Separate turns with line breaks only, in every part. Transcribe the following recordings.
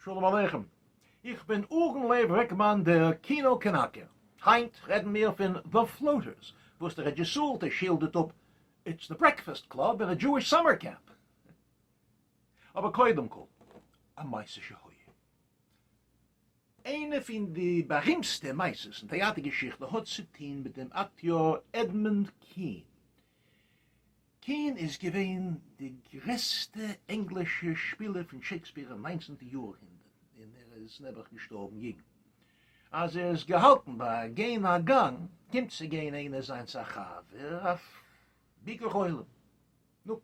שלום עליכם, איך בין אהרן לייב ריקמאן דער קינא קנאקער. היינט רעדן מיר פון The Floaters וואס די רעדזשיסארטע שילדערט אפ It's the Breakfast Club in a Jewish summer camp. אבער קודם כל, א מעשה שהיה. איינע פון די בארימסטע מעשות אין טעאטער געשיכטע האט צו טוהן מיט דעם אקטיאר עדמונד קין. קין איז געווען די גרעסטע ענגלישע שפילער פון שעקספיר אין ניינצנטע יארהונדערט און ער איז נעבעך געשטארבן יונג. אז ער איז געהאלטן ביי גיין א גאנג קומט צו גיין איינער זיינס א חבר אויף ביקור חולים. נו,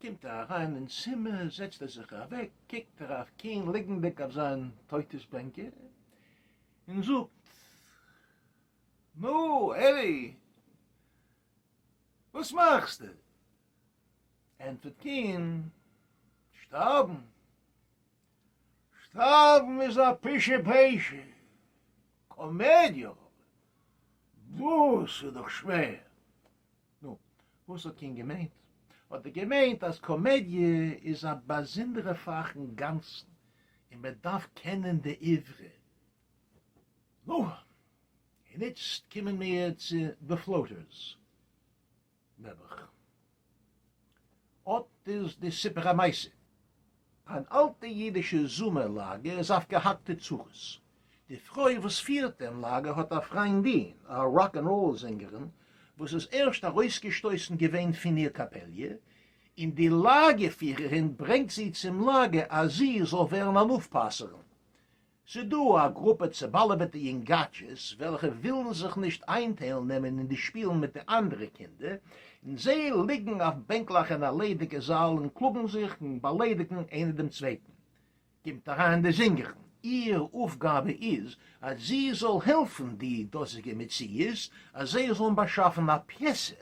קומט ער אריין אין צימער זעצט ער זיך אוועק קוקט ער אויף קין ליגנדיג אויף זיין טויטעס בענקל און זאגט, נו, עדי, וואס מאכסטו? ענטפערט קין, שטארבן. שטארבן איז א פישי פשע. קאמעדיע אבער, דאס איז דאך שווער. נו, וואס האט קין געמיינט? האט ער געמיינט אז קאמעדיע איז א באזונדערע פאך אינגאנצן און מען דארף קענען די עברי? נו, און איצט קומען מיר צו The Floaters. נעבעך. אט איז די סיפור המעשה. אן אלטע אידישע זומער לאגער איז אויף געהאקטע צרות. די פרוי וואס פירט דעם לאגער האט א פריינדין, א rock and roll זינגערין, וואס איז ערשט ארויסגעשטויסן געווען פון איר קאפעליע, און די לאגער פירערין ברענגט זי צום לאגער אז זי זאל ווערן אן אויפפאסערין. ס'דא א גרופע צעבאלעוועטע יונגאטשעס וועלכע ווילן זיך נישט איינטייל נעמען אין די שפילן מיט די אנדערע קינדער, און זיי ליגן אויף בענקלעך אין א ליידיגע זאל און קלאגן זיך און באליידיגן איינער דעם צווייטן. קומט אריין די זינגערין, איר אויפגאבע איז אז זי זאל העלפן די דאזיגע מציאות אז זיי זאלן באשאפן א פיעסע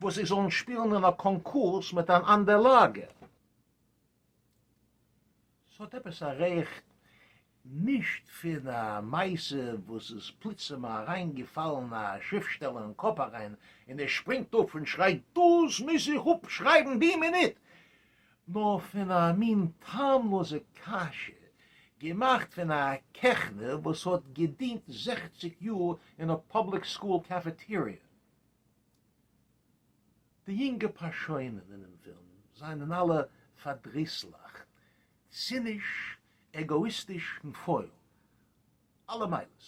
וואס זיי זאלן שפילן אין א קאנקורס מיט אן אנדער לאגער. ס'האט עפעס א ריח נישט פון א מעשה וואס איז פלוצים אריין געפאלן א שריפטשטעלער אין קאפ אריין און ער שפרינגט אויף און שרייט דאס מוז איך אפשרייבן די מינוט! נאר פון א מין טעמלאזע קאשע געמאכט פון א קעכנער וואס האט געדינט זעכציג יאר אין א public school קעפעטעריע. די יונגע פארשוינען אינעם פילם זענען אלע פארדריסלעך, ציניש, עגאאיסטיש און פויל. אלע מעלות.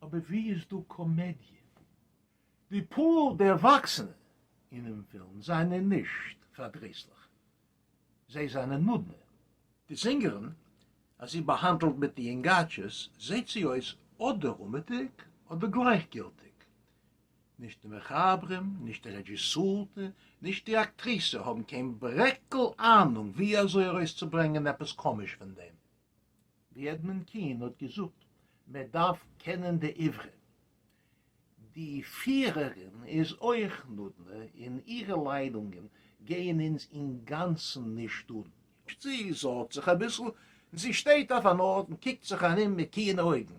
אבער ווי איז דא קאמעדיע? די פאר דערוואקסענע אינעם פילם זענען נישט פארדריסלעך. זיי זענען נודנע. די זינגערין, אז זי באהאנדלט מיט די יונגאטשעס, זעט זי אויס אדער אומעטיג אדער גלייכגילטיג. נישט די מחברים, נישט די רעדזשיסארטע, נישט די אקטריסע האבן קיין ברעקל אהנונג ווי אזוי ארויסצוברענגען עפעס קאמיש פון דעם. ווי עדמונד קין האט געזאגט, מען דארף קענען די עברי. די פירערין איז אויך נודנע און אירע ליידונגען גייען אונז אינגאנצן נישט אן. זי זארגט זיך אביסל און זי שטייט אויף אן ארט און קוקט זיך ארום מיט קיענע אויגן.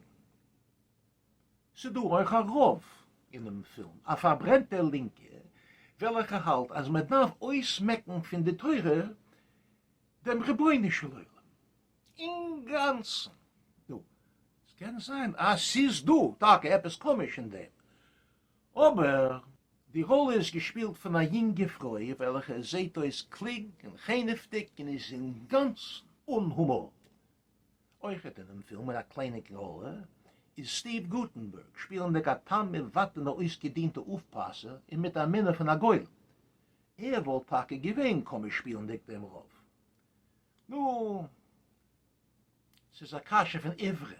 ס'דא אויך א רב אינעם פילם, א פארברענטע לינקע וועלכע האלט אז מ'דארף אויסמעקן פון די תורה דעם רבונו של עולם אינגאנצן. נו, ס'קען זיין אז ס'איז דא טאקע עפעס קאמיש אין דעם, אבער די ראלע איז געשפילט פון א יונגע פרוי וועלכע זעהט אויס קלוג און חנעוודיג און איז אינגאנצן אן הומאר. אויכעט אינעם פילם אין א קלייניקע ראלע איז סטיוו גוטענבערג, שפילנדיג א תמ'עוואטענע אויסגעדינטע אויפפאסער און מיט א מינע פון א גולם. ער וואלט טאקע געווען קאמיש שפילנדיג דעם רב. נו, ס'איז א קשיא פון עברי.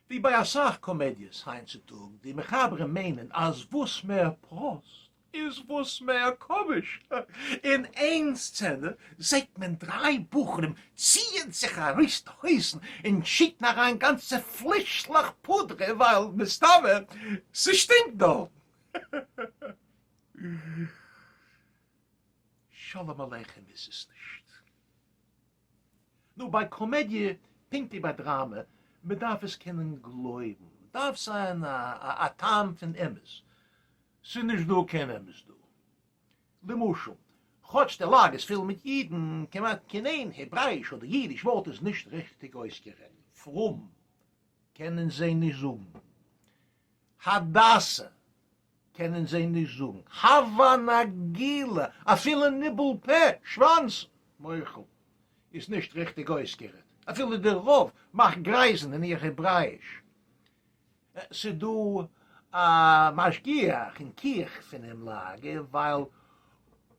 ווי ביי אסאך קאמעדיעס היינט צו טאג, די מחברים מיינען אז וואס מער פראסט איז וואס מער קאמיש. אין איין סצענע זעט מען דריי בחורים ציען זיך ארויס די הויזן און שיטן אריין גאנצע פלעשלעך פודרע ווייל מסתמא ס'שטינקט דארט. שלום עליכם איז עס נישט. נו, ביי קאמעדיע פונקט ווי ביי דראמע, מען דארף עס קענען גלויבן, דארף זיין א טעם פון אמת, ס'איז נישט דא קיין אמת דא. למשל, כאטש די לאגע איז פול מיט אידן, כמעט קיין איין העברעאיש אדער אידיש ווארט איז נישט ריכטיג אויסגערעדט. פרום קענען זיי נישט זאגן. הדסה קענען זיי נישט זאגן. הבה נגילה, אפילו ניבול פה, שוואנץ, מוחל, איז נישט ריכטיג אויסגערעדט. אפילו די רב מאכט גרייזן אין איר העברעאיש. ס'דא א משגיח אין קיך פונעם לאגער ווייל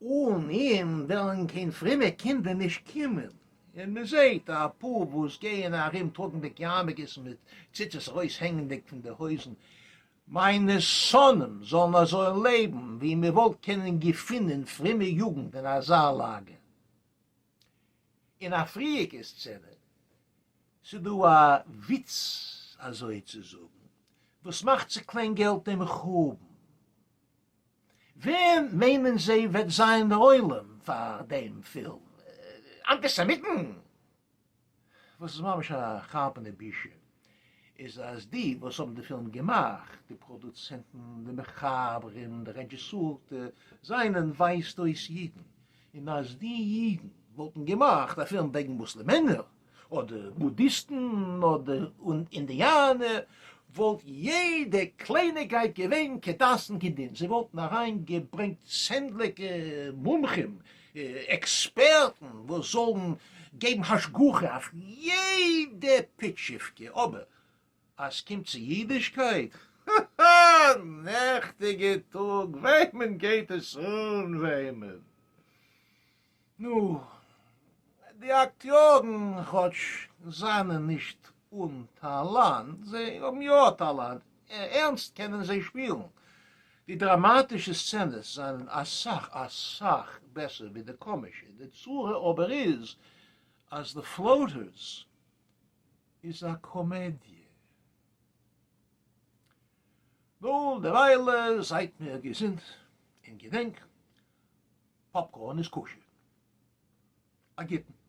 אן אים וועלן קיין פרומע קינדער נישט קומען, און מ'זעהט אפאר וואס גייען ארום טראגנדיג יארמולקעס מיט ציצית ארויסהענגענדיג פון די הויזן, מיינע שונאים זאלן אזוי לעבן ווי מ'וואלט קענען געפינען פרומע יוגנט אין אזא לאגער. אין א פריעריגע סצענע, ס'דא א וויץ אזוי צו זאגן, וואס מאכט צו קליין געלט דעם חורבן. ווער מיינען זיי וועט זיין דער עולם פאר דעם פילם? אנטיסעמיטן? וואס איז ממש א חרפה און בושה איז אז די וואס האבן די פילם געמאכט, די פראדוצענטן, די מחברים, די רעדזשיסורטע, זענען ווייזט אויס אידן, און אז די אידן וואלטן געמאכט א פילם וועגן מוסלעמענער, אדער בודיסטן, אדער אינדיאנער, וואלט יעדע קלייניגקייט געווען כדת און כדין, זיי וואלטן אריין געברענגט צענדליגע מומחים, עקספערטן וואס זאלן געבן השגחה אויף יעדע פיטשיווקע, אבער אז ס'קומט צו אידישקייט, האהא, נעכטיגע טאג, וועמען גייט עס אן וועמען? נו, די אקטיארן כאטש זענען נישט אן טאלאנט, זיי האבן יא טאלאנט, ערנסט קענען זיי שפילן, די דראמאטישע סצענעס זענען אסאך אסאך בעסער ווי די קאמישע, די צרה אבער איז אז The Floaters איז א קאמעדיע. נו, דערוויילע זייט מיר געזונט און געדענק, פאפקארן איז כשר. א גוטן.